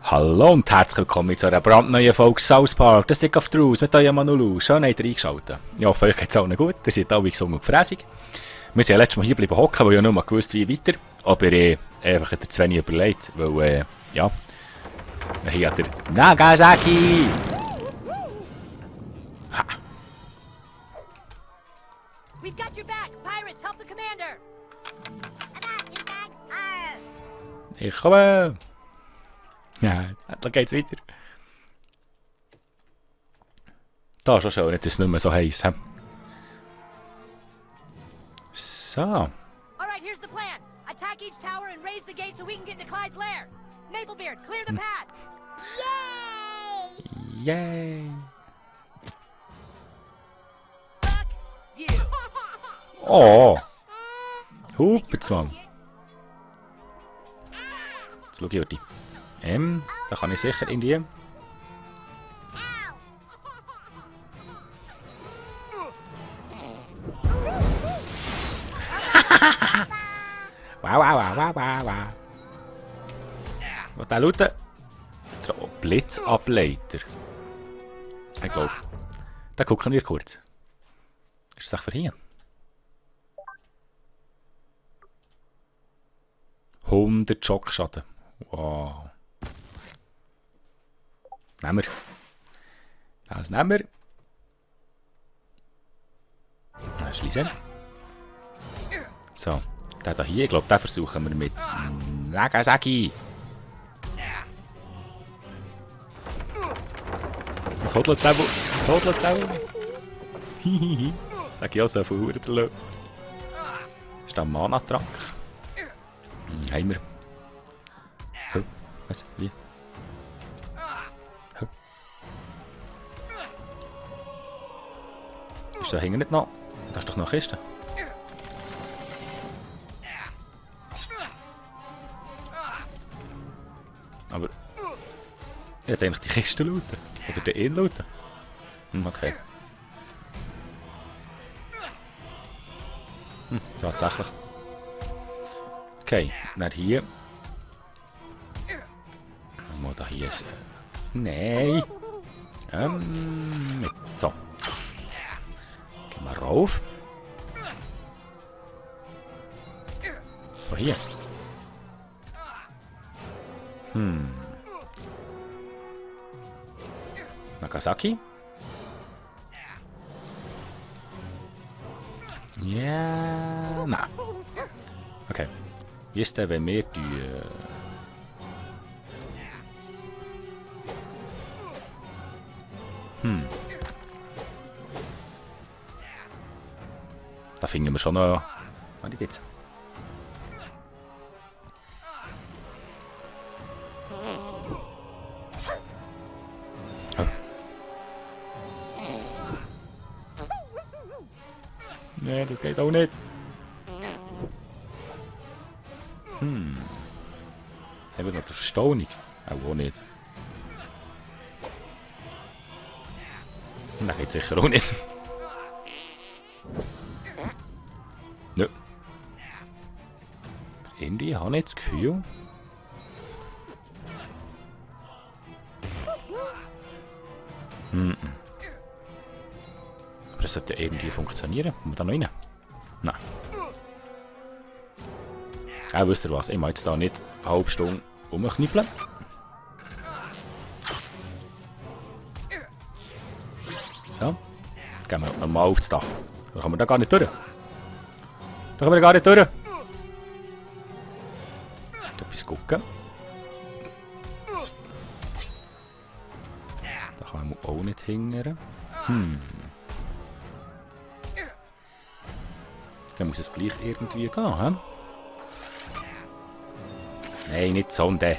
Hallo und herzlich willkommen zu einer brandneuen Folge South Park, das ist auf draus mit eurem Anulu. Schön habt ihr eingeschaltet. Ja, für euch geht es allen gut, ihr seid alle gesund und gefräßig. Wir sind ja letztes Mal hier bleiben hocken, weil ich ja nur mal gewusst, wie weiter. Aber einfach hat er zu wenig überlegt, weil, ja, hier hat er Nagasaki! Ha! We've got your back! Pirates, help the commander! Ich komme! Ja, dann geht's weiter. Da ist schon schön, dass es nicht mehr so heiß. He? So. Alright, here's the plan. Attack each tower and raise the gate so we can get into Clyde's lair. Maplebeard, clear the path! Yay! Yay! Fuck you! Oh! Hupitz, Mann! Jetzt schau ich, Jürdi. Da kann ich sicher in die. Wow. Was da lauten? Blitzableiter. Ich glaube. Da gucken wir kurz. Ist das für hier? 100 Schockschaden. Wow. Nehmen wir. Das nehmen wir. Dann schließen. So, der hier, ich glaube, den versuchen wir mit Nagasaki. Was hodelt der wohl? Was hodelt der wohl? Hihihi. Sag ich auch so viel blöd. Ist der Mana-Trank? Haben wir. Was? Wie? Ist da hinten nicht noch? Da ist doch noch eine Kiste. Aber ich hätte eigentlich die Kiste looten. Oder den Inn looten. Okay. Tatsächlich. Okay, dann hier. Mal da hier ist. Nein! So. Gehen wir rauf. So, hier. Nagasaki? Ja, na. Okay. Wie ist der, wenn wir die... Da finden wir schon noch... Warte jetzt. Oh. Nee, das geht auch nicht. Haben wir noch die Verstauung? Auch nicht. Das geht sicher auch nicht. Nö. Irgendwie habe ich das Gefühl. Aber es sollte ja irgendwie funktionieren. Kommen wir da noch rein? Nein. Wisst ihr was? Ich mache jetzt da nicht eine halbe Stunde rumknippeln. So. Gehen wir nochmal aufs Dach. Da kommen wir da gar nicht durch. Da kommen wir gar nicht durch. Etwas gucken. Da kann man auch nicht hingern. Dann muss es gleich irgendwie gehen, hä? Nein, nicht so und der.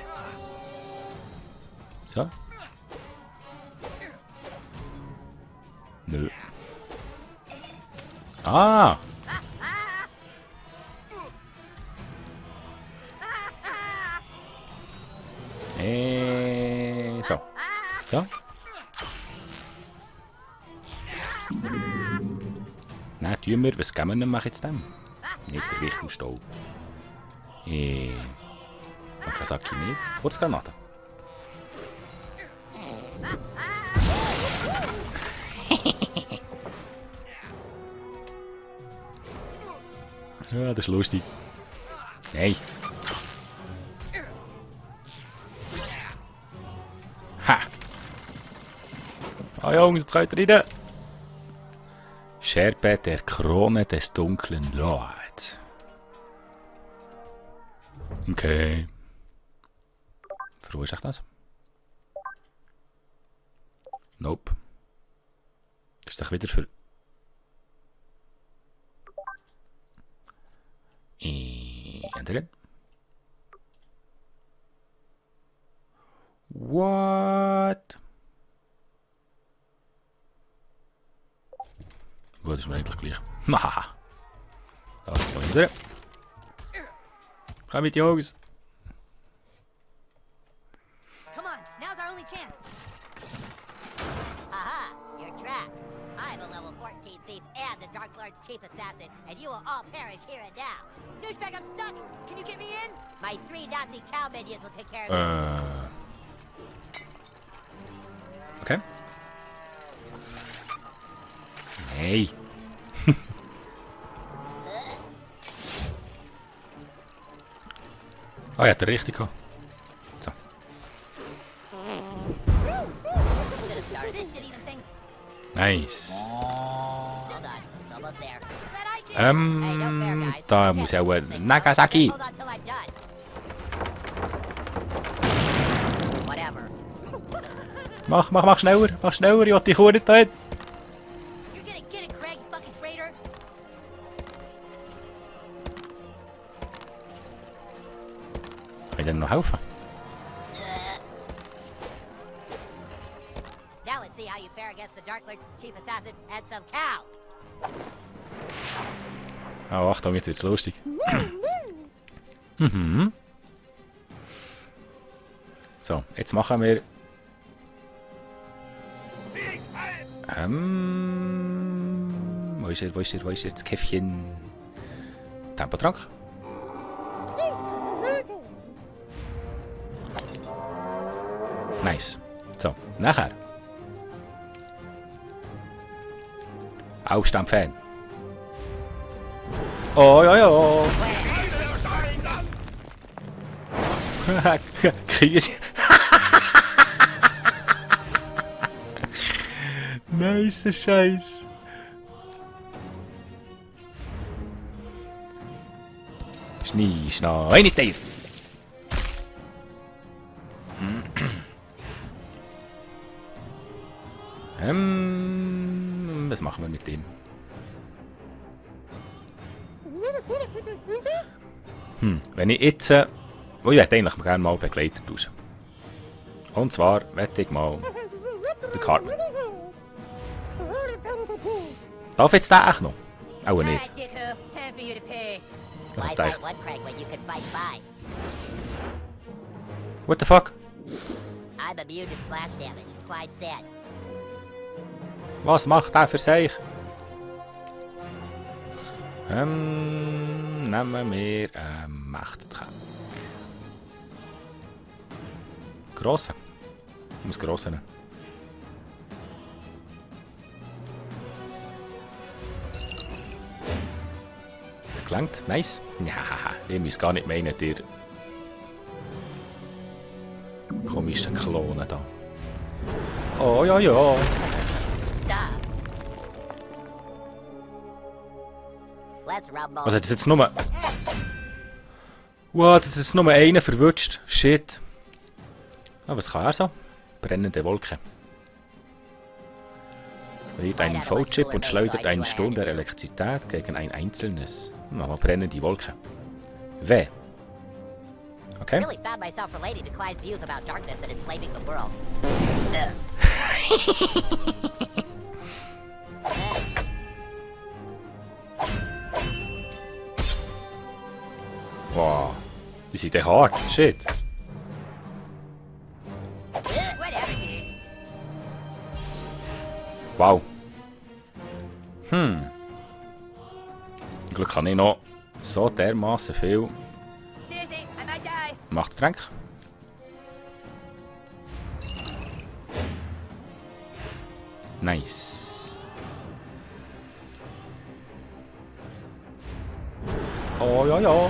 So. Nö. Ah! So. Ja. Nein, tun wir. Was geben wir denn jetzt dem? Nicht der Richtung Staub. Nakasaki nicht. Kurzgranate. Ja, das ist lustig. Nein. Ha! Ah Jungs, jetzt könnt ihr rein. Scherbe der Krone des dunklen Lords. Okay. Für wo ist echt das? Nope. Das ist doch wieder für... Ändern. What? Gut, das ist mir eigentlich gleich. Haha. Da ist es wieder. Komm mit, Jungs. Come on, now's our only chance. Aha, you're trapped. I'm a level 14 thief and the Dark Lord's chief assassin, and you will all perish here and now. Douchebag, I'm stuck. Can you get me in? My 3 Nazi cow minions will take care of you. Okay. Hey. Ah, ja, der richtig gehabt. So. Nice. Da muss auch ein Nagasaki. Mach schneller, ich will die Kuh nicht töten. Kann ich denn noch helfen? Now let's see how you fare against the Dark Lord's chief assassin and some cow. Oh, Achtung, jetzt wird's lustig. Mhm. So, jetzt machen wir... Wo ist er? Das Käffchen. Tempotrank. Nice. So, nachher. Aufstand-Fan. Oh, ja. Krise. Nice, der Scheiß. Schnee, nicht der. Was machen wir mit dem? Wenn ich jetzt... Oh, ich hätte eigentlich gerne mal Begleiter tauschen. Und zwar wette ich mal den Cartman. Darf jetzt der echt noch? Auch nicht. Was hat der? What the fuck? Was macht der für sich? Nehmen wir Mächtetrank. Grosse. Ich muss grosse nehmen. Der gelangt. Nice. Ja, ich muss gar nicht meinen, ihr komischen Klone da. Oh ja. Was hat das jetzt nur... What, das ist jetzt nur einer verwutscht. Shit. Ah, was kann er so? Brennende Wolke. Wählt einen V-Chip und schleudert einen Sturm der Elektrizität gegen ein einzelnes. Aber brennende Wolke. W. Okay. Really found myself relating to Clyde's views about darkness and enslaving the world. Wow. Die sind hart. Shit. Wow. Glück kann ich noch so dermaßen viel. Seriously, I might die. Macht Tränk. Nice. Oh ja, ja.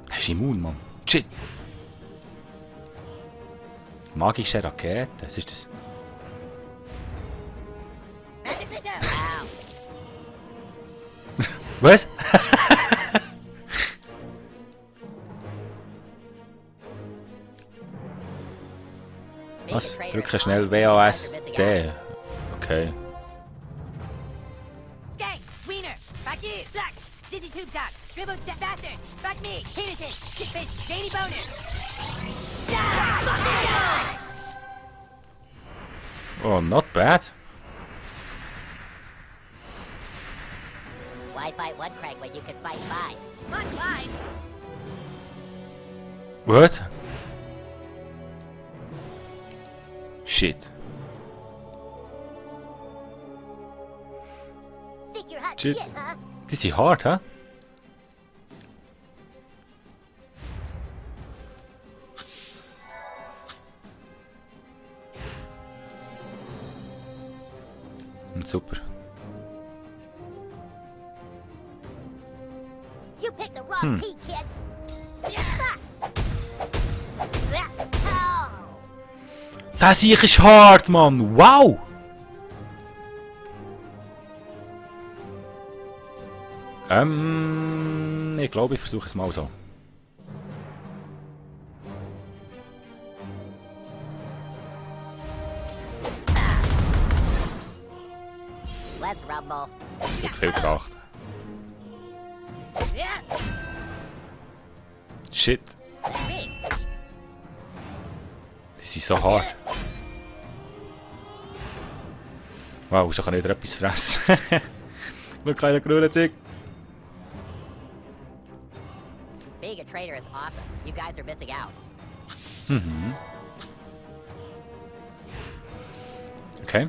Das ist immun, Mann. Shit. Magische Rakete. Was ist das? Magic missile. Ow. Was? Was? Drücke schnell WASD. Okay. Skank, Wiener, fuck you, Black, Dizzy Tube Sock, Dribbled Step Bastard, fuck me, Peterson, Shitface, Shady Boner. Oh, not bad. Why fight one crank when you can fight five? Not Clyde. What? Shit. Think you're hot Shit. shit, huh? Das ist hart, hä? Super. You picked the wrong key, kid. Oh. Das hier ist hart, Mann. Wow! Ich glaube, ich versuche es mal so. Let's rumble. Hat viel gebracht. Shit. Die sind so hart. Wow, schon kann ich wieder etwas fressen. Glück keine grüne Zeug. Being a traitor is awesome. You guys are missing out. Okay.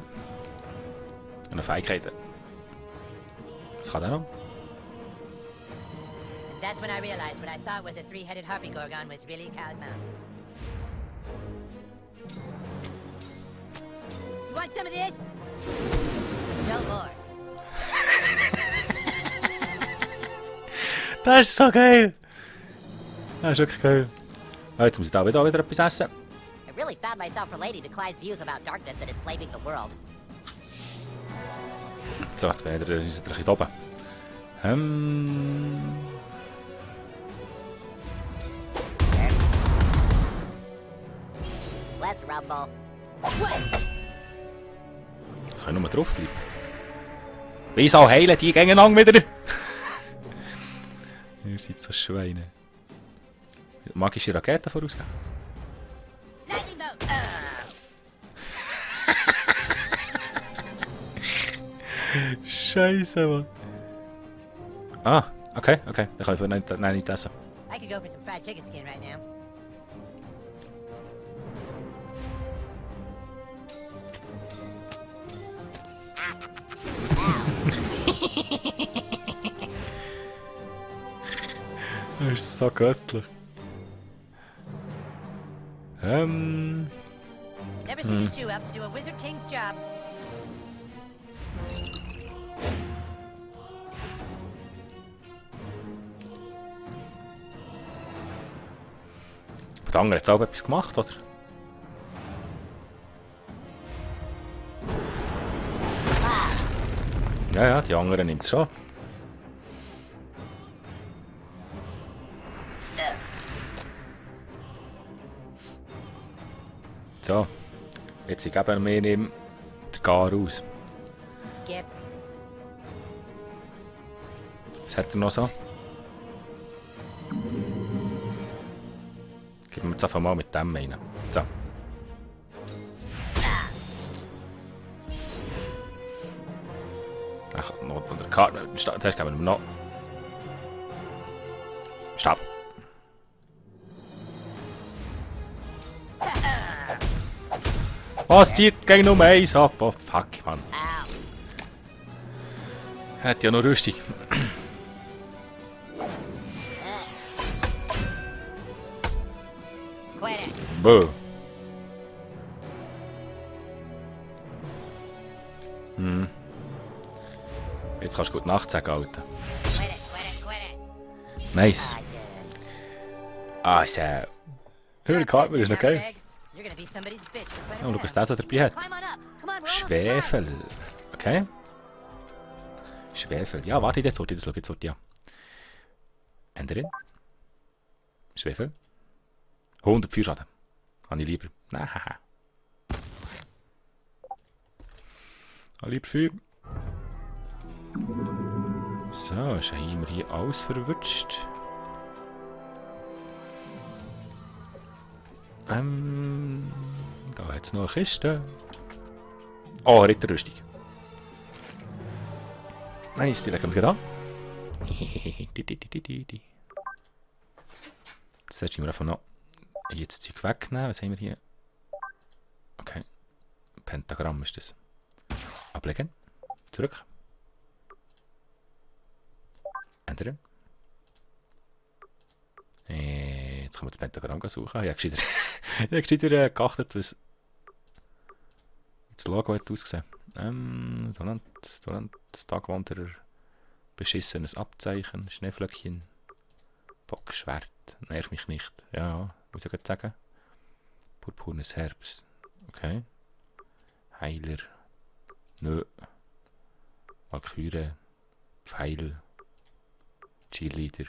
Und eine Fähigkeiten. Was kann der noch? And that's when I realized what I thought was a three-headed harpy gorgon was really Cosmo. You want some of this? No more. Das ist so geil! Das ist wirklich geil. Ah, jetzt muss ich da wieder etwas essen. I really found myself relating to Clyde's views about darkness and enslaving the world. So, jetzt bin ich wieder ein bisschen oben. Let's rumble. Jetzt kann ich nur drauf bleiben. Wieso heilen die gegeneinander wieder? Ihr seid so Schweine. Magische Raketen vorausgeben. Lightning bolt. Scheiße, Mann. Ah, okay. Dann kann ich nicht essen. I could go for some fried chicken skin right now. Das ist so göttlich. Never seen a Jew have to do a Wizard King's job. Der andere hat auch etwas gemacht, oder? Ja, die anderen nimmt es schon. So, jetzt geben wir ihm den Gar aus. Skip. Was hat er noch so? Geben wir jetzt einfach mal mit dem rein. So. Dann noch der Karte. Das geben wir ihm noch. Stab. Was zieht gegen Nummer 1 ab? Oh, fuck, Mann. Ow. Hat ja noch Rüstung. Quit it. Bö. Jetzt kannst du gut Nacht sagen, Alter. Quit it. Quit it. Quit it. Nice. Also. Höhere Karte ist noch geil. You're gonna be somebody's bitch for quite a Oh, schau, while. was der so dabei hat. Climb on up. Come on, we're almost Schwefel. Okay. Schwefel. Ja, warte, jetzt sollte ich das schauen. Jetzt sollte ich ja. Ändern. Schwefel. 104 Schaden. Habe ich lieber. Nein. Habe lieber 4. So, haben wir hier alles verwünscht. Da hat es noch eine Kiste. Oh, Ritterrüstung. Nice, die legen wir gerade an. Das sollten wir einfach noch jetzt Zeug wegnehmen. Was haben wir hier? Okay. Pentagramm ist das. Ablegen. Zurück. Ändern. Jetzt können wir das Pentagramm suchen. Ich habe gescheiter geachtet, was das Logo hat ausgesehen. Tagwanderer, beschissenes Abzeichen, Schneeflöckchen, Bockschwert, nerv mich nicht. Ja, muss ich gerade sagen. Purpurnes Herbst. Okay. Heiler. Nö. Walküre. Pfeil. Cheerleader.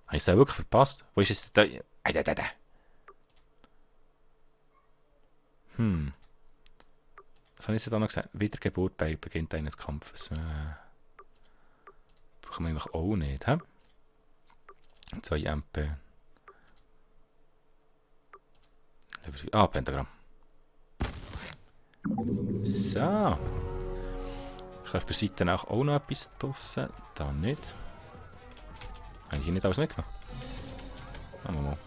Habe ich es auch wirklich verpasst? Wo ist es da? Da. Was habe ich jetzt da noch gesagt? Wiedergeburt bei Beginn eines Kampfes. Brauchen wir eigentlich auch nicht, hä? 2 MP. Pentagramm. So. Ich habe auf der Seite auch noch etwas draussen. Da nicht. Habe ich hier nicht alles mitgenommen? Machen wir mal.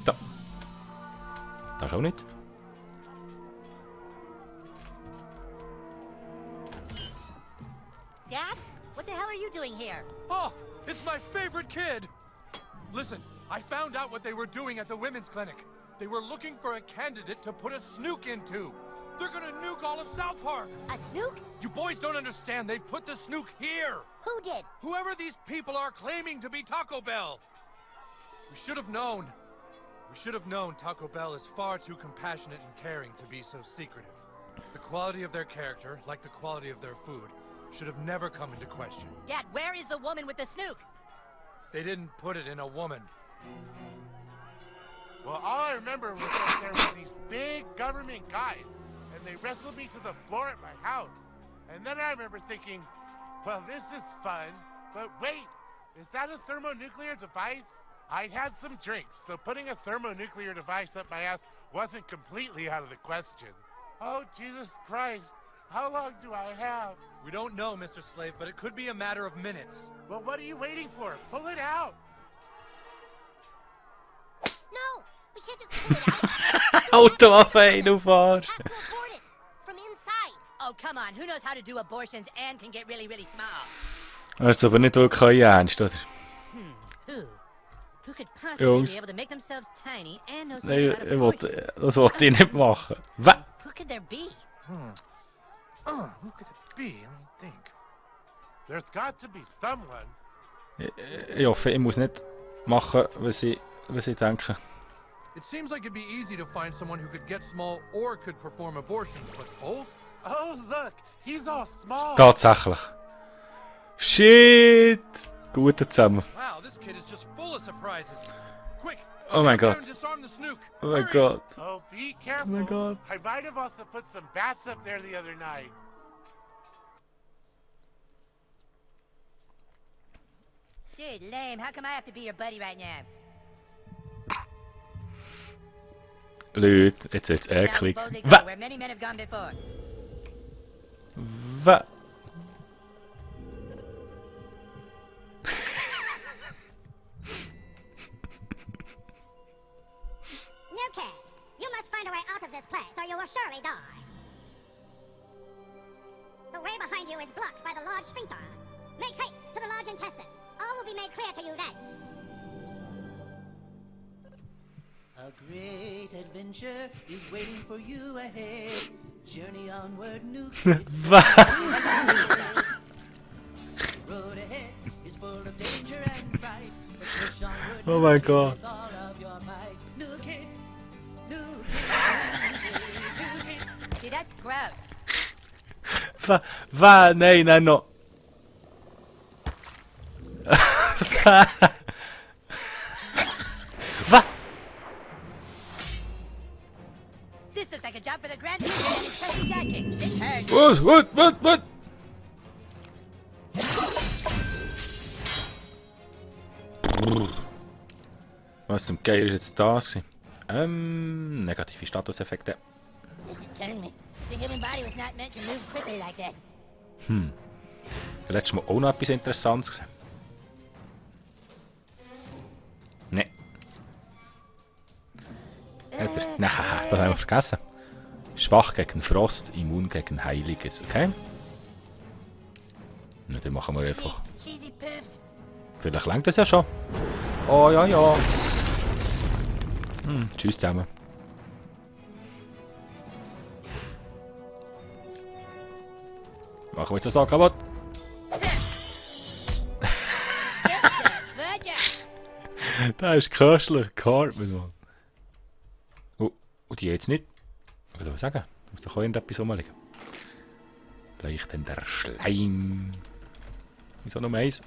Da. Da ist auch nicht. Dad, what the hell are you doing here? Oh, it's my favorite kid! Listen, I found out what they were doing at the women's clinic. They were looking for a candidate to put a snook into. They're gonna nuke all of South Park! A snook? You boys don't understand, they've put the snook here! Who did? Whoever these people are claiming to be Taco Bell! We should have known. We should have known Taco Bell is far too compassionate and caring to be so secretive. The quality of their character, like the quality of their food, should have never come into question. Dad, where is the woman with the snook? They didn't put it in a woman. Well, all I remember was that there were these big government guys, and they wrestled me to the floor at my house. And then I remember thinking, well, this is fun, but wait, is that a thermonuclear device? I'd had some drinks, so putting a thermonuclear device up my ass wasn't completely out of the question. Oh, Jesus Christ, how long do I have? We don't know, Mr. Slave, but it could be a matter of minutes. Well, what are you waiting for? Pull it out! No, we can't just pull it out. Autowaffe, du fahrst. Have to abort it from inside. Oh, come on. Who knows how to do abortions and can get really, really small? Das ist aber nicht wirklich ernst, oder? Who could possibly Jungs. be able to make themselves tiny and know Nein, something about abortion? das wollte ich nicht machen. Was? Who could there be? Oh, who could it be? Let me think. There's got to be someone. Ich hoffe, ich muss nicht machen, was ich denke. It seems like it'd be easy to find someone who could get small or could perform abortions, but both? Oh, look, he's all small. Tatsächlich. Shit! Gut zusammen. Wow, this kid is just full of surprises. Quick! Oh my get up there God. and disarm the snook. Oh my Hurry. god. Oh, be careful. my God. I might have also put some bats up there the other night. Dude, lame. How come I have to be your buddy right now? Leute, jetzt wird's Now we eklig. boldly go Was? where many men have gone before. Was? avenue is blocked by the large sphincter. Make haste to the large intestine. All will be made clear to you then. A great adventure is waiting for you ahead. Journey onward, new kids. Road ahead is full of danger and fright. But push onward, Oh my God. with all of your might. New kid, new kid. See, that's gross. Nein, nein, noch. This looks like a job for the Grand Wizard and his trusty sidekick. This hurts. Was? Was zum Geier ist jetzt das gewesen? Negative Statuseffekte. This is killing me. The human body was not meant to move quickly like that. Letztes Mal auch noch etwas Interessantes gesehen. Nein. Nein, das haben wir vergessen. Schwach gegen Frost, immun gegen Heiliges, okay? Na, dann machen wir einfach. Cheesy poofs. Vielleicht langt das ja schon. Oh ja, ja. Tschüss zusammen. Machen wir jetzt das auch kaputt. Das ist köstlich. Cartman, Mann. Oh, und die jetzt nicht. Was soll ich sagen? Da muss doch auch irgendetwas rumliegen. Vielleicht dann der Schleim. Wieso noch eins?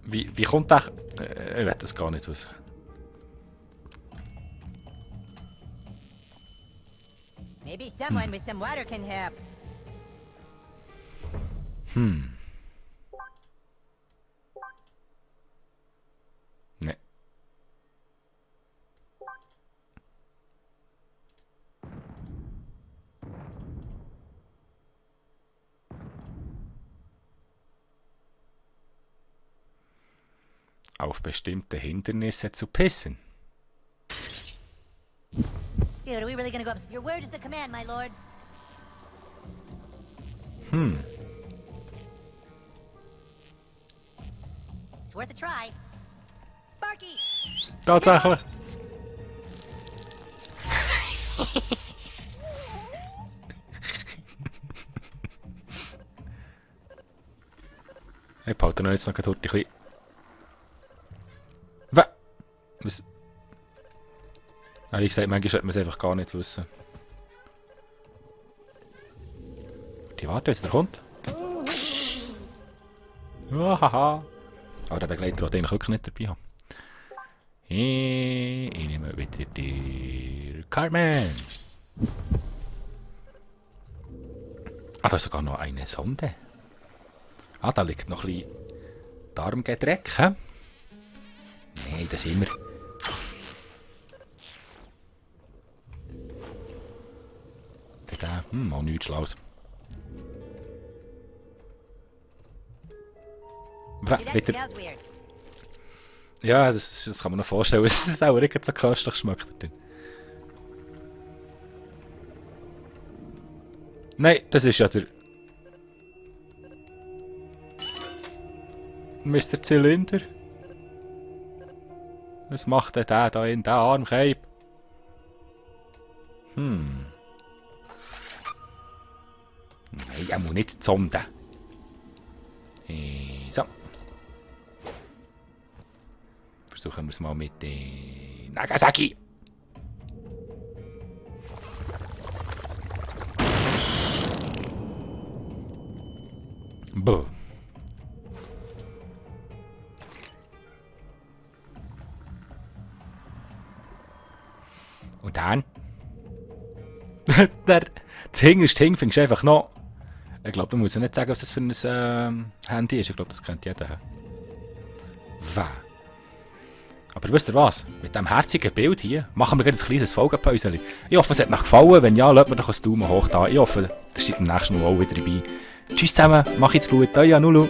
Wie kommt das? Ich will das gar nicht wissen. Maybe someone with some water can help. Ne. Auf bestimmte Hindernisse zu pissen. Dude, are we really gonna go up? Your word is the command, my lord. It's worth a try. Sparky! Tatsächlich. Ich behalte noch jetzt noch ein bisschen. Was? Wie gesagt, manchmal sollte man es einfach gar nicht wissen. Die warten, bis er kommt. Haha. Aber der Begleiter hat eigentlich wirklich nicht dabei haben. Ich nehme wieder den Cartman. Ah, da ist sogar noch eine Sonde. Ah, da liegt noch ein bisschen Darmgedreck, hä? Nein, das immer. Auch nichts Schlaues. Wieder. Ja, das kann man noch vorstellen, dass es auch nicht so köstlich schmeckt. Nein, das ist ja der Mr. Zylinder. Was macht der da in der Armkeib? Nein, er muss nicht die Sonde. So. Versuchen wir es mal mit den Nagasaki. Buh. Und dann? Das Hing findest du einfach noch. Ich glaube, du musst ja nicht sagen, was das für ein Handy ist. Ich glaube, das kennt jeder. Aber wisst ihr was? Mit diesem herzigen Bild hier machen wir ein kleines Folgenpäuschen. Ich hoffe, es hat euch gefallen. Wenn ja, lasst mir doch einen Daumen hoch da. Ich hoffe, ihr seid beim nächsten Mal auch wieder dabei. Tschüss zusammen, macht's gut. Euch Anulu.